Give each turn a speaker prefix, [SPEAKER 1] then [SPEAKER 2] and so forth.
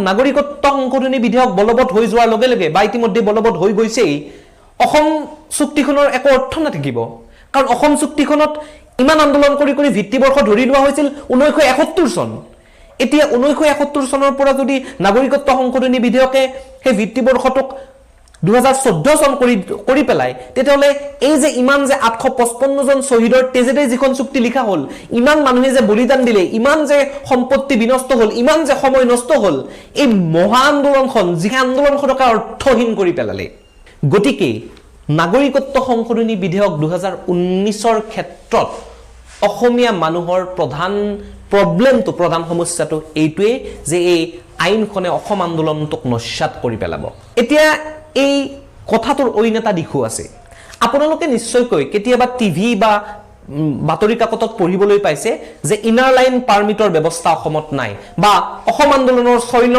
[SPEAKER 1] নাগৰিকত্ব সংশোধনী বিধেয়ক বলবৎ হৈ যোৱাৰ লগে লগে বা ইতিমধ্যে বলবৎ হৈ গৈছেই, অসম চুক্তিখনৰ একো অৰ্থ নাথাকিব। কাৰণ অসম চুক্তিখনত ইমান আন্দোলন কৰি কৰি ভিত্তিবৰ্ষ ধৰি লোৱা হৈছিল 1971 চন। এতিয়া 1971 চনৰ পৰা যদি নাগৰিকত্ব সংশোধনী বিধেয়কে সেই ভিত্তিবৰ্ষটোক 2014 চন কৰি কৰি পেলাই, তেতিয়াহ'লে এই যে ইমান যে 855 জন শ্বহীদৰ তেজেৰে যিখন চুক্তি লিখা হ'ল, ইমান মানুহে যে বলিদান দিলে, ইমান যে সম্পত্তি বিনষ্ট হ'ল, ইমান যে সময় নষ্ট হ'ল, এই মহা আন্দোলনখন, যি আন্দোলনখনকে অৰ্থহীন কৰি পেলালে। গতিকে নাগৰিকত্ব সংশোধনী বিধেয়ক 2019ৰ ক্ষেত্ৰত অসমীয়া মানুহৰ প্ৰধান প্ৰব্লেমটো, প্ৰধান সমস্যাটো এইটোৱেই যে এই আইনখনে অসম আন্দোলনটোক নস্যাৎ কৰি পেলাব। এতিয়া এই কথাটোৰ অইন এটা দিশো আছে। আপোনালোকে নিশ্চয়কৈ কেতিয়াবা টিভি বা বাতৰি কাকতত পঢ়িবলৈ পাইছে যে ইনাৰ লাইন পাৰ্মিটৰ ব্যৱস্থা অসমত নাই বা অসম আন্দোলনৰ 6 নং